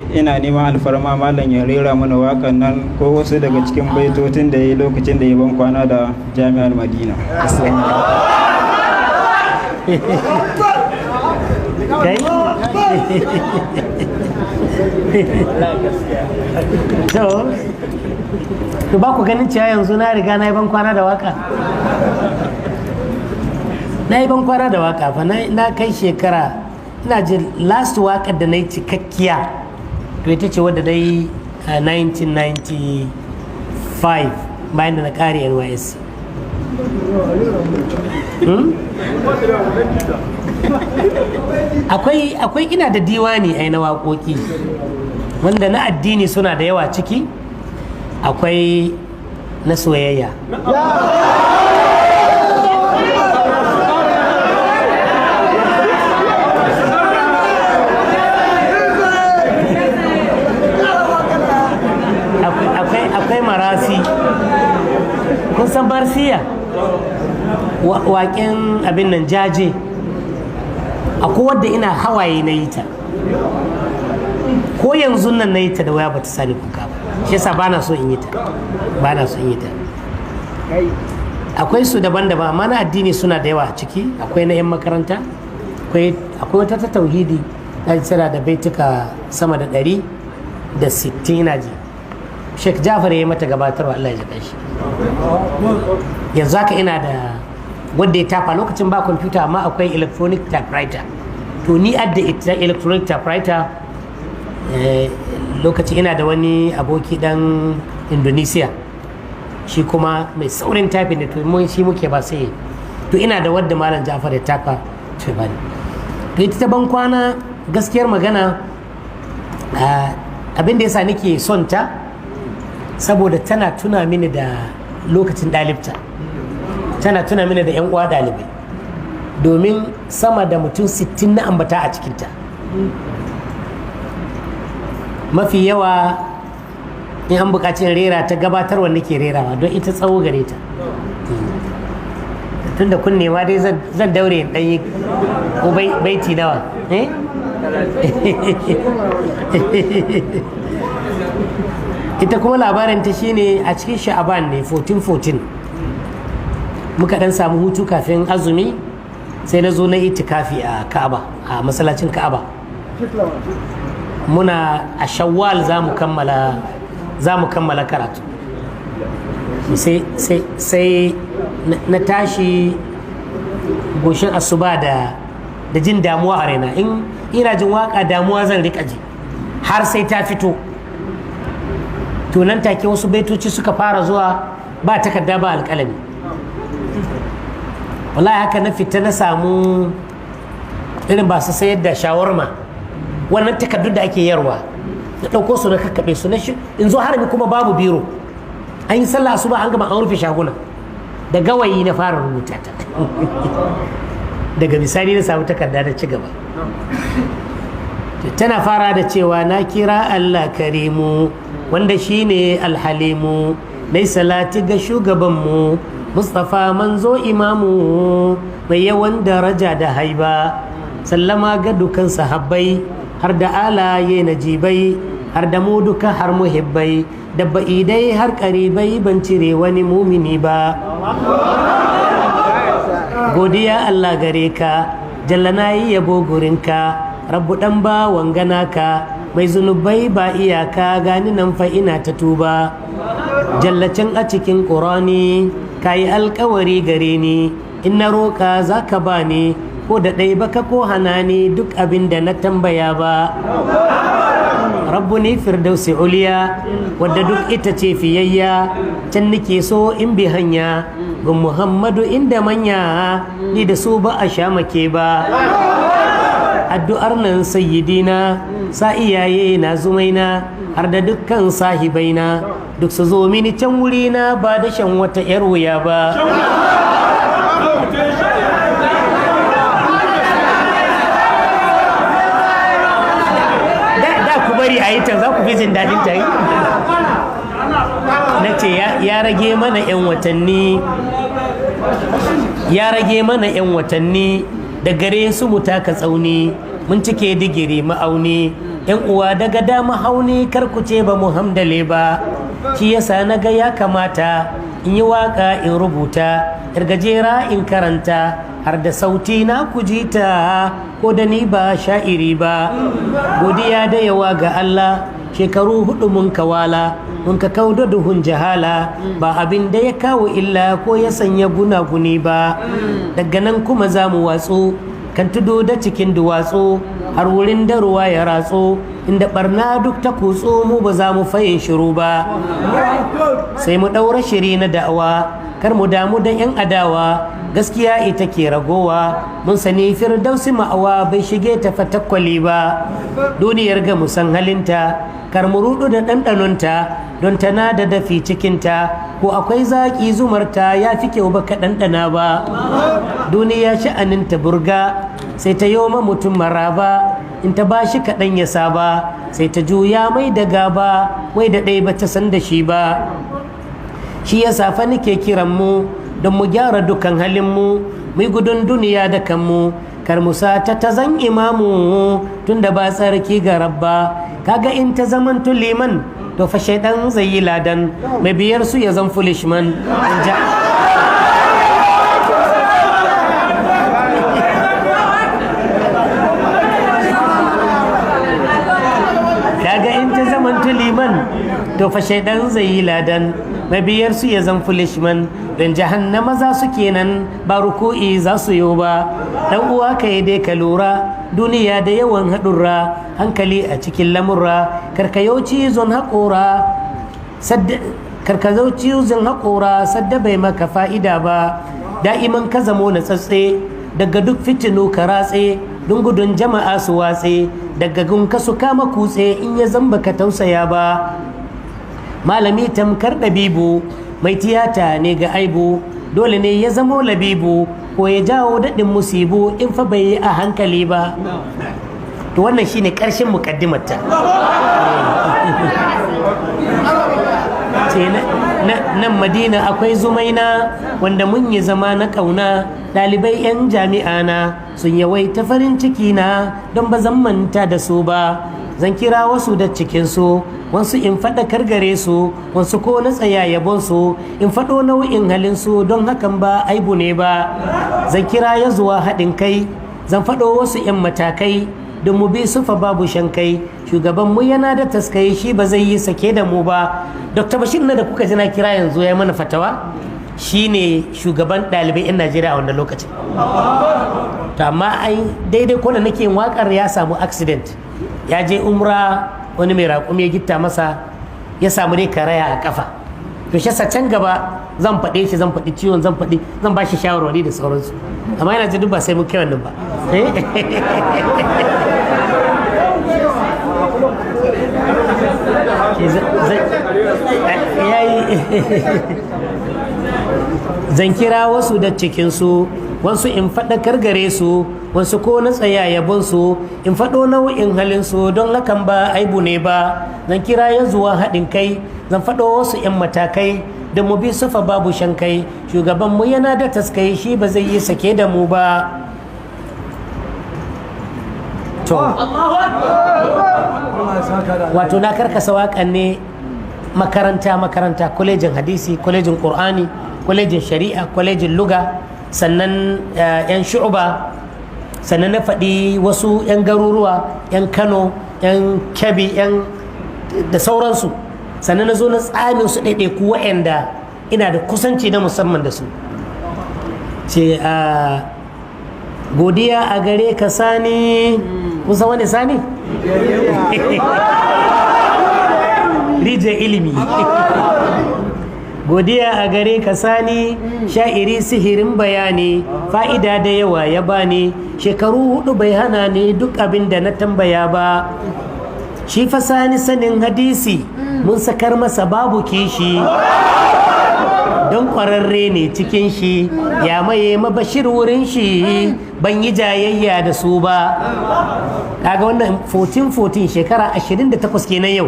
Ina neman alfarma malam ya rera mana waƙan nan ko wasu daga cikin baitocin da ya yi lokacin da ya ban kwana da Jami'ar Madina. Kai? To ba ku ganin cewa yanzu na riga na yi ban kwana da waka? Na yi ban kwana da waka fa. Na kai shekara, ina jin last waƙar da na yi cikakkiya, to ita ce wadda na yi a 1995 bayan da na kare NYSC. Akwai ina da diwani ai na waƙoƙi wanda na addini suna da yawa ciki, akwai na soyayya. Akwai marasi. Kun san barsiya? Waƙen abin nan jaje. Akwai wadda ina hawaye na yi ta, ko yanzu nan na yi ta da waya bata sani kuka ba, shi yasa ba na so in yi ta, ba na so in yi ta. Akwai su daban-daban, amma na addini suna da yawa a ciki. Akwai na 'yan makaranta, akwai wata ta tauhidi, na ji tana da baituka sama da 160. Ina ji Sheikh Jafar ya yi mata gabatarwa, Allah ya ji shi. Yanzu haka ina da wadda ya tafa lokacin ba kwamfuta, amma akwai electronic typewriter. To ni adda ita electronic typewriter. Lokaci ina da wani aboki dan Indonesia, shi kuma mai saurin typing da to mun shi muke ba sai. To ina da wadda Malam Jafar ya tafa, to bani. To ita ta ban kwana, gaskiyar magana, abin da yasa nake son ta saboda tana tuna mini da lokacin ɗalibta, tana tuna mini da 'yan uwa ɗalibai, domin sama da mutum 60 na ambata a cikinta. Mafi yawa in an buƙaci in rera ta gabatarwa nake rerawa, don ita tsawo gare ta. Tun da kunne ma dai zan daure in ɗanyi ko baiti nawa, eh? Ita kuma labarin ta shine a cikin Sha'aban ne 1414 muka dan samu hutu kafin azumi, sai na zo na itikafi a Ka'aba, a masallacin Ka'aba. Muna a Shawwal za mu kammala karatu, sai na tashi goshin asuba da jin damuwa a raina. In ina jin waka, damuwa zan rika ji har sai ta fito. To nan take wasu baitoci suka fara zuwa, ba takarda ba alƙalami. Wallahi haka na fita na samu irin ba su sayar da shawarma, wannan takardun da ake yarwa, na ɗauko su na kakkaɓe su na in zo harami, kuma babu biro. An yi sallah asuba an gama, an rufe shaguna. Da gawayi na fara rubuta ta. Daga bisani na samu takarda da ci gaba. Tana fara da cewa: na kira Allah Karimu wanda shine Alhalimu, nai salati ga shugabanmu Mustapha manzo imamu mai yawan daraja da haiba, sallama ga dukan sahabbai har da alaye najibai, har da mu duka har muhibbai da ba'idai har karibai, ban cire wani mumini ba. Godiya Allah gare ka, jalla, na yi yabo gurinka, Rabbu, dan ba wangana ka mai zunubai ba iyaka, gani nan fa ina ta tuba. Jallacin a cikin Ƙurani ka yi alkawari gare ni, in na roƙa za ka ba ni, ko da ɗai baka ko hana ni duk abin da na tambaya ba. Rabbu, ni firdausi uliya wadda duk ita ce fiyayya, can nake so in bi hanya gun Muhammadu inda manya, ni da su ba a sha make ba. Addu'ar nan sayyidina, sa iyaye na zumaina har da dukkan sahibaina, duk su zo mini can wurina ba da shan wata 'yar wuya ba. Da ku bari a yi ta, za ku fi jin daɗin ta. Na ce ya rage mana 'yan watanni, ya rage mana 'yan watanni da gare su mu taka tsauni, mun cike digiri ma'auni. Yan uwa daga dama hauni, kar ku ce ba mu hamdale ba. Shi yasa na ga ya kamata in yi waka, in rubuta yar gajera, in karanta har da sauti na kujita, ko da ni ba sha'iri ba. Godiya da yawa ga Allah, shekaru 4 mun kawala, mun ka kauda duhun jahala, ba abin da ya kawo illa ko ya sanya gunaguni ba. Daga nan kuma za mu watsu kan tudu da cikin duwatsu, har wurin da ruwa ya ratsu, inda barna duk ta kutsu, mu ba za mu fayin shiru ba. Sai mu ɗaura shiri na da'awa, kar mu damu da 'yan adawa, gaskiya ita ke ragowa. Mun sani firdausi ma'awa, bai shige ta fatakwali ba. Duniyar ga musan halinta, kar mu rudu da ɗanɗanonta, don tana da dafi cikinta. Ko akwai zaƙi, zumarta ya fi kyau baka ɗanɗana ba. Duniya sha'aninta burga, sai ta yoma mutum maraba, in ta ba shi kaɗan ya saba, sai ta juya mai da gaba, wai da ɗaya ba ta san da shi ba. Shi ya safa nake kiran mu don mu gyara dukan halinmu, mu yi gudun duniya da kanmu, kar mu sa ta ta zan imamu, tunda ba tsarki ga Rabba. Kaga in ta zaman liman, to fa shaidan zai yi ladan, mai biyar su ya zan foolishman. Kaga in ta zaman liman, to fa shaidan zai yi ladan, mabiyar su ya zan foolishman, don jahannama za su kenan, ba ruku'i za su yi ba. Dan uwa, ka yi dai ka lura, duniya da yawan haɗurra, hankali a cikin lamurra. Karkayo cizon haƙora, karkayo cizon haƙora, sadda bai maka fa'ida ba. Da'iman ka zamo na tsatse, daga duk fitinu ka ratse, don gudun jama'a su watse daga gunka su kama kutse, in ya zamba ka tausaya ba. Malami tamkar ɗabibu, mai tiyata ne ga aibu, dole ne ya zamo labibu, ko ya jawo daɗin musibu in fa bai yi a hankali ba. To wannan shine ƙarshen muƙaddimarta. Ce nan Madina akwai zumaina, wanda mun yi zama na ƙauna, ɗalibai 'yan jami'a na sun yawaita farin ciki na, don ba zan manta da su ba. Zan kira wasu da cikinsu, wasu in faɗakar gare su, wasu ko na tsaya yabonsu, in faɗo nau'in halinsu, don hakan ba aibu ne ba. Zan kira ya zuwa haɗin kai, zan faɗo wasu 'yan matakai don mu bi su fa babu shankai. Shugabanmu yana da taskai, shi ba zai yi sake da mu ba. Dr. Bashir na da kuka ji na kira yanzu ya mana fatawa, shine shugaban ɗalibai 'yan Najeriya a wannan lokacin. To amma ai daidai ko da nake yin wakar ya samu accident, ya je umra, wani mai raƙumi ya gitta masa, ya samu dai karaya a kafa. To shi can gaba zan faɗe shi, zan faɗi ciwon, zan faɗi, zan ba shi shawarwari da sauransu, amma yana ji duk ba sai mun kai wannan ba. Zan kira wasu da cikinsu, wasu in faɗakar gare su, wasu ko na tsaya yabonsu, in faɗo nau'in halinsu, don hakan ba aibu ne ba. Zan kira ya zuwa haɗin kai, zan faɗo wasu 'yan matakai da mu bi sufa babu shankai. Shugabanmu yana da taskai, shi ba zai yi sake da mu ba. To wato na karkasa waƙan ne makaranta makaranta: kwalejin hadisi, kwalejin ƙur'ani, kwalejin shari'a, kwalejin luga, sannan 'yan shu'uba, sannan na faɗi wasu 'yan garuruwa, 'yan Kano, 'yan Kebbi, 'yan da sauransu. Sannan na zo na tsamin su ɗaiɗaiku waɗanda ina da kusanci na musamman da su. Ce a godiya a gare ka Sani. Kusa wani Sani rijiyar ilimi. Godiya a gare ka Sani sha'iri, sihirin bayani, fa'ida da yawa ya bani, shekaru 4 bai hana ni duk abin da na tambaya ba. Shi fa Sani sanin hadisi mun sakar masa babu kishi, don ƙwararre ne cikin shi, ya maye mabashir wurin shi, ban yi jayayya da su ba. Kaga wannan 1414, shekara 28 kenan yau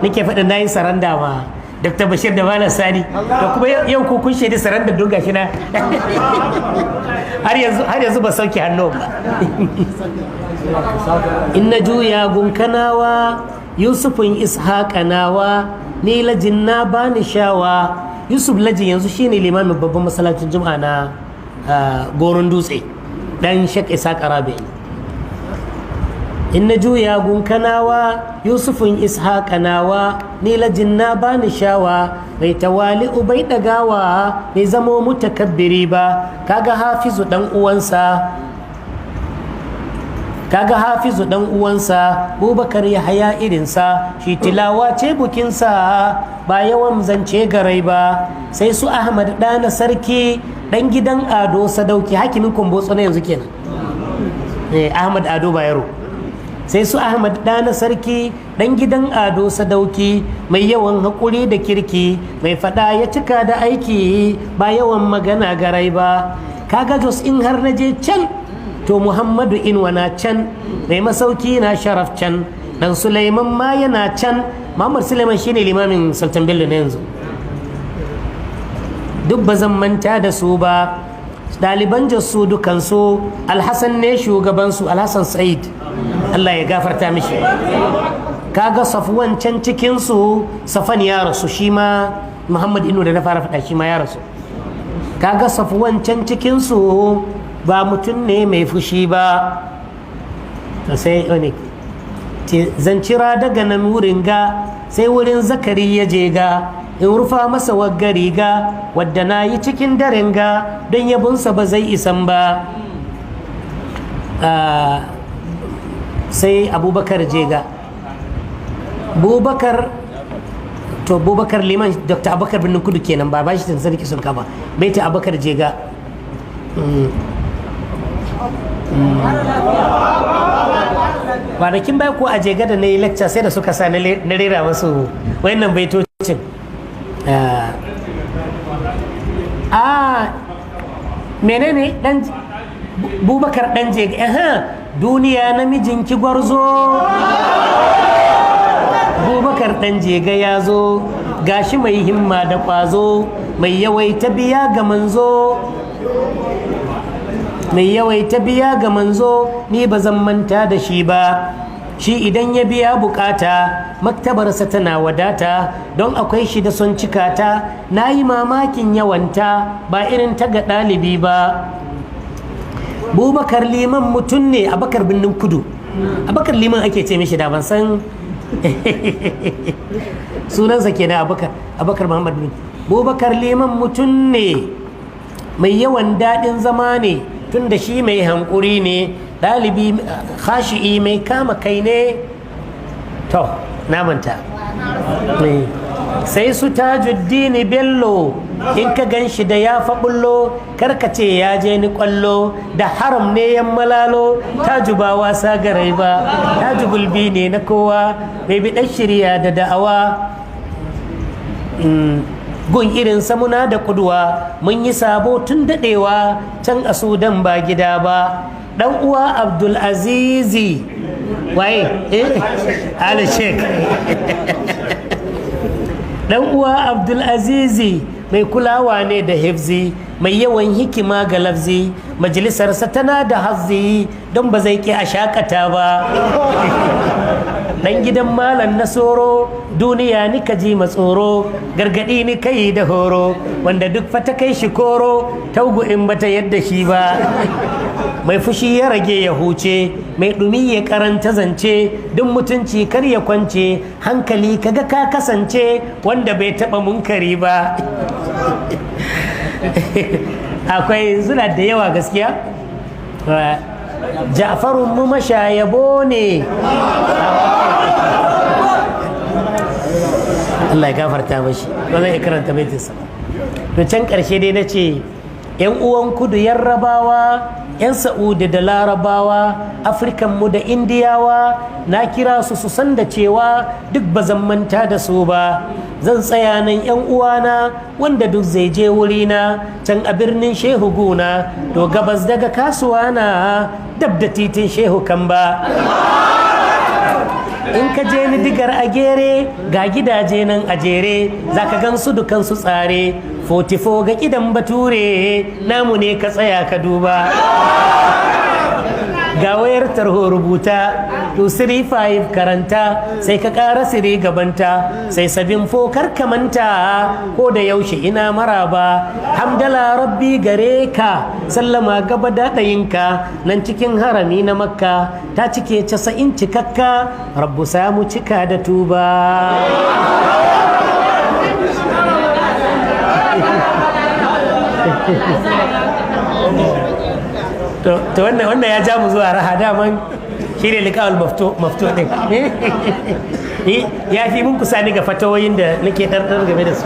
nake faɗin na yi saranda ma Dr. Bashir da Malam Sani da kuma yau ku kun shaidi saran da dunga shi na har yanzu ba sauke hannu ba. In na juya gunkanawa, Yusufun Ishaƙanawa, ni lajin na bani shawa. Yusuf Lajin yanzu shine limamin babban masallacin Juma'a na Goron Dutse, dan Sheikh Ishaq Rabi'i. In na juya gunkanawa, Yusufun Ishaƙanawa, ni lajin na bani shawa, mai tawali'u bai ɗagawa, bai zamo mutakabbiri ba. Kaga Hafizu dan uwansa, kaga Hafizu dan uwansa, Bubakar Yahaya irinsa, shi tilawa ce bukinsa, ba yawan zance garai ba. Sai su Ahmad ɗana sarki, ɗan gidan Ado Sadauki, hakimin Kumbotso na yanzu kenan, Ahmad Ado Bayero. Sai su Ahmad ɗana sarki, ɗan gidan Ado Sadauki, mai yawan haƙuri da kirki, mai faɗa ya cika da aiki, ba yawan magana garai ba. Kaga Jos, in har na je can, to Muhammadu Inuwa na can, mai masauki na Sharaf can, dan Suleiman ma yana can. Muhammad Suleiman shine limamin Sultan Bello na yanzu. Duk ba zan manta da su ba. Ɗaliban Jos su dukansu, Alhassan ne shugabansu, Alhassan Sa'id, Allah ya gafarta mishi. Kaga Safwan can cikinsu, Safan ya rasu, shi ma Muhammad Inu da na fara faɗa shi ma ya rasu. Kaga Safwan can cikinsu, ba mutum ne mai fushi ba. Sai wani zan cira daga nan wurin ga, sai wurin Zakari ya je ga, in rufa masa wagga riga wadda na yi cikin daren ga, don yabonsa ba zai isan ba. Sai Abubakar Jega, Bubakar, to Bubakar Liman, Dr. Abubakar Birnin Kudu kenan, ba ba shi sarki sun kama baita Abubakar Jega. Kwanakin baya ko a Jega da na yi lecture, sai da suka sa na rera masu wayannan baitocin. A menene dan Bubakar dan Jega? Aha, duniya namijin ki gwarzo, Bubakar dan Jega ya zo, gashi mai himma da kwazo, mai yawaita biya ga manzo, mai yawaita biya ga manzo. Ni ba zan manta da shi ba. Shi idan ya biya bukata, maktabarsa tana wadata, don akwai shi da son cikata. Na yi mamakin yawanta, ba irin ta ga ɗalibi ba. Bubakar Liman mutum ne, Abakar Birnin Kudu, Abakar Liman ake ce mishi, da ban san sunansa kenan, Abakar, Abakar Muhammad bin Bubakar. Liman mutum ne mai yawan daɗin zama ne, tun da shi mai hankuri ne, ɗalibi khashi'i mai kama kai ne. To, na manta. Sai su Tajuddini Bello, in ka gan shi da ya faɓullo, karkace ya je ni kwallo, da haram ne yan malalo. Taju ba wasa garai ba, Taju gulbi ne na kowa, mai biɗan shirya da da'awa. Gun irin samuna da kuduwa, mun yi sabo tun daɗewa can a Sudan, ba gida ba. Ɗan uwa Abdul Azizi, waye? Eh, Ali Sheikh. Dan uwa Abdul Azizi mai kulawa ne da hifzi, mai yawan hikima ga lafzi, majalisarsa tana da hazzi, don ba zai ki a shakata ba. Dan gidan Malam na Soro, duniya ni ka ji matsoro, gargadi ni kai da horo, wanda duk fata kai shi koro, taugu in bata yadda shi ba. Mai fushi ya rage ya huce, mai ɗumi ya karanta zance, duk mutunci kar ya kwance, hankali kaga ka kasance wanda bai taɓa munkari ba. Akwai suna da yawa gaskiya. Ja'farun mu mashayabo ne, Allah ya gafarta mashi, ba zai karanta baitinsa ba. To, can ƙarshe dai na ce yan uwan kudu Yarrabawa, 'yan Sa'udi da Larabawa, Afirkan mu da Indiyawa, na kira su su san da cewa duk ba zan manta da su ba. Zan tsaya nan, 'yan uwana, wanda duk zai je wurina can a birnin Shehu Guna, to gabas daga kasuwa na, dab da titin Shehu Kamba. In ka je ni digar a gere, ga gidaje nan a jere, za ka gan su dukan su tsare. 44 ga kidan bature, namu ne, ka tsaya ka duba. Ga wayar tarho, rubuta 235, karanta, sai ka ƙara 3 gabanta, sai 74, kar ka manta. Ko da yaushe ina maraba, hamdala rabbi gare ka, sallama gaba daɗayinka. Nan cikin harami na Makka ta cike 90 cikakka, rabbu samu cika da tuba. To, wannan ya ja mu zuwa raha. Daman shi ne liƙawar mafto ɗin ya fi mun kusa ni ga fatawoyin da nake ɗarɗar game da su.